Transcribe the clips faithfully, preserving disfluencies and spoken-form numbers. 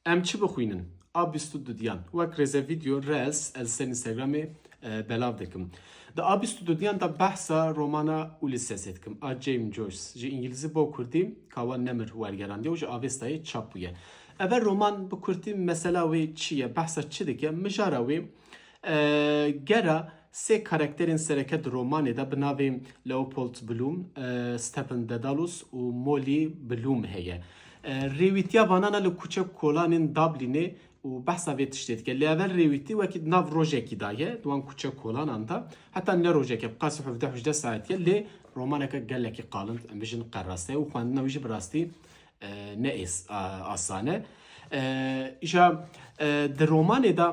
Em çi bixwînin? A bîst û dudiyan. Wek rêze video, reels, ez ser Instagramê e, belav dikim. Di a bîst û dudiyan de behsa romana Ulyssesê dikim, a James Joyce. Ji îngilîzî bo kurdî Kawa Nemir wergerandiye û ji Avestayê çap bûye. Eve roman bi kurtî mesela wê çi ye? Behsa çi dike? Mijara wê, e, gera sê karakterên sereke di romanê de bi navê Leopold Bloom, e, Stephen Dedalus û Molly Bloom heye. E, rêwîtiya vanan a li kuçe kolanên Dublinê û behsa vê tiştê dike. Lê evel rêwîtî wekî di nav rojekî de ye, di wan kuçe kolanan de. Heta ne rojeke, bi qasî hevdeh hejde saetî ye, lê romaneke gelekî qalin, em bijin qerase û xwendina wî jî bi rastî, e, ne ês-, a-, asan e. E, îja, e, di romanê de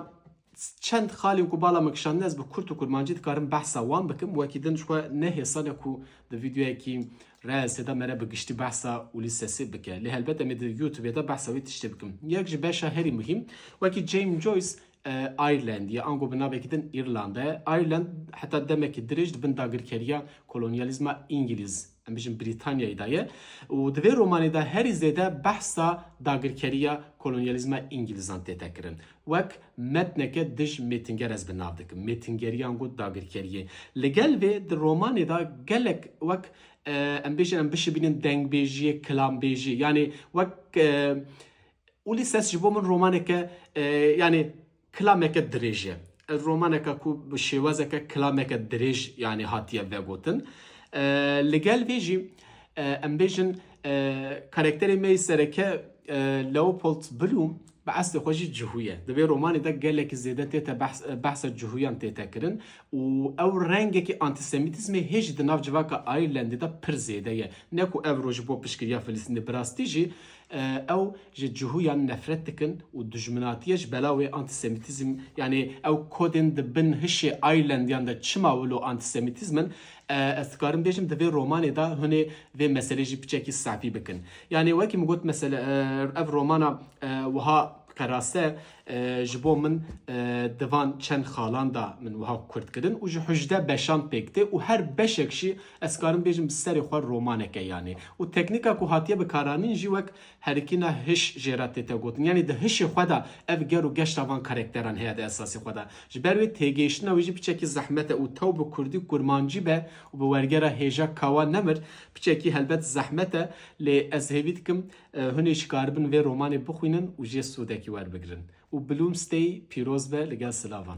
çend xalên ku bala min kişandine, ez bi kurt û kurmancî dikarim behsa wan bikim. Wekî din ji xwe ne hêsan e ku di vîdeoyekî reelsê de me re bi giştî behsa Ulyssesê bike. Lê helbet em ê di YouTubeê de behsa wê tiştê bikim. Yek ji beşa herî muhîm, wekî James Joyce, e, Ireland ye, ango bi navekî din Îrlanda ye. Ireland heta demekî dirêj di bin dagirkeriya kolonyalîzma Îngilîz, em bijin Brîtanyayê de ye. Û di vê romanê de herî zêde behsa dagirkeriya kolonyalîzma Îngilîzan tête kirin. Wek metneke dij mêtinger ez bi nav dikim. Mêtingeriyan got dagirkeriyê. Li gel vê di romanê de gelek wek, e, em bêjin, em bişibînin dengbêjiyê, kilambêjî. Yanî wek, e, Ulyssesê ji bo min romaneke, e, yanî kilameke dirêj e. Ev romaneke ku bi şêwazeke kilameke dirêj yanî hatiye vegotin. E, li gel vê jî, e, em bêjin, e, karakterê me yê sereke, e, Leopold Bloom bi eslê xwe jî cihû ye. Di vê romanê de gelekî zêde tête behs-, behsa cihûyan tête kirin û ew rengekî antisemitîzmê hê jî di nav civaka Irelandê de pir zêde ye. Ne ku ev roj ji bo piştgiriya Filistînê, bi rastî jî, e, ew ji cihûyan nefret dikin û dijminatiye ji bela wê antisemitîzm, yanî ew kodên di bin hişê Irelandiyan de çima wilo antisemitîzm in, e, ez dikarim bêjim di vê romanê de hûnê vê meselê jî piçekî safî bikin. Yanî wekî min got mesele, e, ev romana, e, wiha qerase, e, ji bo min, e, di van çend xalan de min wiha kurt kirin û ji hejde beşan pêk tê û her beşek jî ez karim bêjim bi serê xwe romaneke yanî. Û teknîka ku hatiye bikaranîn jî wek herikîna hiş jê re tête gotin. Yanî di hişê xwe de ev ger û geşta van karakteran heye di esasê xwe de. Ji ber wê têgihiştina wî jî piçekî zehmet e û tew bi kurdî û kurmancî be û bi wergera hêja Kawa Nemir piçekî helbet zehmet e, lê ez hêvî dikim, e, hûn ê jî karibin vê romanê bixwînin û jê sûdekî werbigirin. Û Bloomsday pîroz be, li gel silavan.